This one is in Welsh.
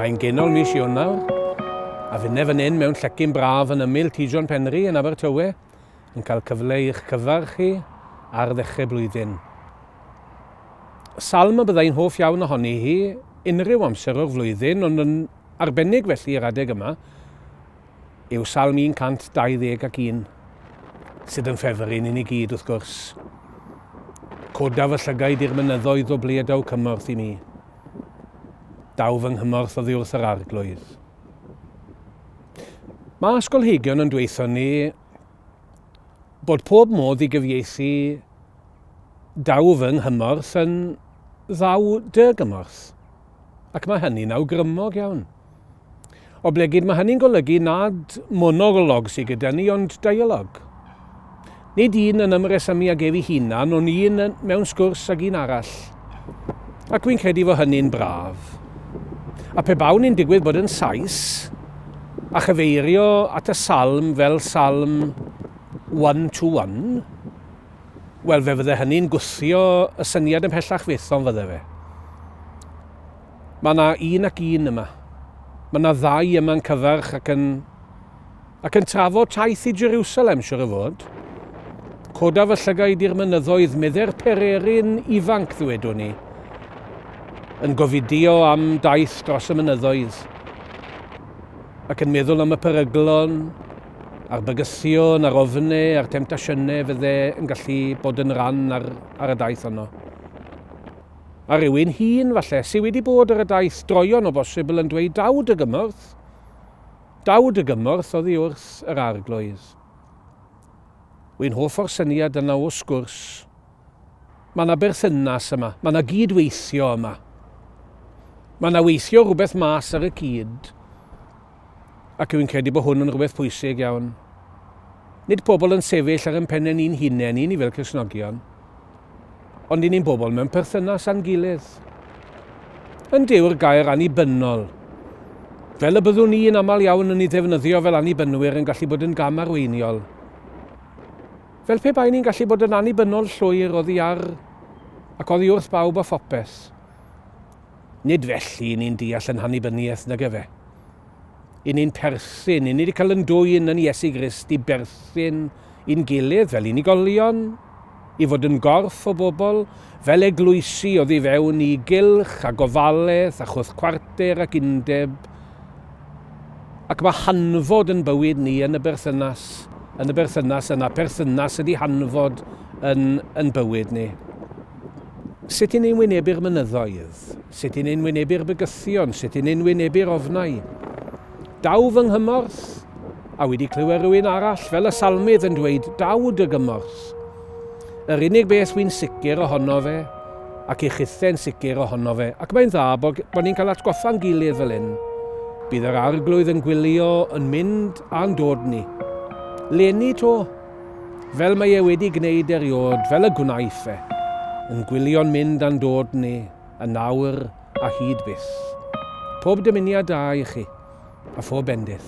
Mae'n genol mis Ionawr, a finne fan hyn mewn llecyn braf yn ymyl Tŷ John Penri yn Abertawe, yn cael cyfle i'ch cyfarch chi ar ddechrau blwyddyn. Salm y byddai'n hoff iawn ohoni hi unrhyw amser o'r flwyddyn, ond yn arbennig felly yr adeg yma, yw Salm 121, sydd yn ffefryn i ni gyd wrth gwrs. Codaf fy llygaid i'r mynyddoedd o ble y daw cymorth i mi. Daw fy nghymorth oddi wrth yr Arglwydd. Mae ysgolheigion yn dweutho ni bod pob modd i gyfieithu daw fy nghymorth yn ddaw dy gymorth. Ac mae hynny'n awgrymog iawn. Oblegid mae hynny'n golygu nad monolog sydd gyda ni, ond dialog. Nid un yn ymresymu ag ef ei hunan, ond un mewn sgwrs ag un arall. Ac wy'n credu fod hynny'n braf. A pe bawn i'n digwydd bod yn Sais, a chyfeirio at y salm fel salm one to one, wel fe fydde hynny'n gwthio y syniad ymhellach fyth, ond fydde fe. Mae yna un ac un yma. Mae yna ddau yma'n cyfarch ac yn, ac yn trafod taith i Jerusalem, siwr o fod. Coda fy llygaid i'r mynyddoedd, medde'r pererin ifanc, ddwedwn i, yn gofidio am daith dros y mynyddoedd, ac yn meddwl am y peryglon, a'r bygythion, a'r ofne, a'r temtasiynau fydde yn gallu bod yn ran ar, ar y daith honno. A rhywun hŷn, falle, sydd wedi bod ar y daith droeon o bosibl yn dweud, Daw dy gymorth. Daw dy gymorth oddi wrth yr Arglwydd. Wy'n hoff o'r syniad yna o sgwrs. Mae yna berthynas yma, mae yna gyd-weithio yma. Mae yna weithio rhywbeth mas ar y cyd. Ac wy'n credu bod hwn yn rhywbeth pwysig iawn. Nid pobl yn sefyll ar ein pennau ni'n hunain, i ni fel Cristnogion, ond i ni'n bobl mewn perthynas â'n gilydd. Yn dyw'r gair annibynnol, fel y byddwn ni yn aml iawn yn ei ddefnyddio fel annibynwyr yn gallu bod yn gam arweiniol. Fel pe bai ni'n gallu bod yn annibynnol llwyr oddi ar ac oddi wrth bawb a phopeth. Nid felly i ni'n deall yn hannibyniaeth, nag efe. I ni'n perthyn, i ni wedi cael yn dwyn yn Iesu Grist i berthyn i'n gilydd fel unigolion, i fod yn gorff o bobl, fel eglwysi oddi fewn i gylch a gofalaeth a chwth cwarter ac undeb, ac mae hanfod yn bywyd ni yn y berthynas, yn y berthynas yna, perthynas ydy hanfod yn, yn bywyd ni. Sut i ni'n wynebu'r mynyddoedd? Sut i ni'n wynebu'r bygythion? Sut i ni'n wynebu'r ofnau? Daw fy nghymorth? A wedi clywed rhywun arall, fel y salmydd yn dweud, daw dy gymorth. Yr unig beth wy'n sicr ohono fe, ac i chithe'n sicr ohono fe, ac mae'n dda bod, bod ni'n cael atgoffa'n gilydd fel hyn, bydd yr arglwydd yn gwylio yn mynd a'n dod ni. Leni to, Fel mae e wedi gwneud eriôd, fel y gwnaiff e, yn gwylio'n mynd a'n dod ni, yn awr a hyd byth. Pob dymuniad da i chi, a phob bendith.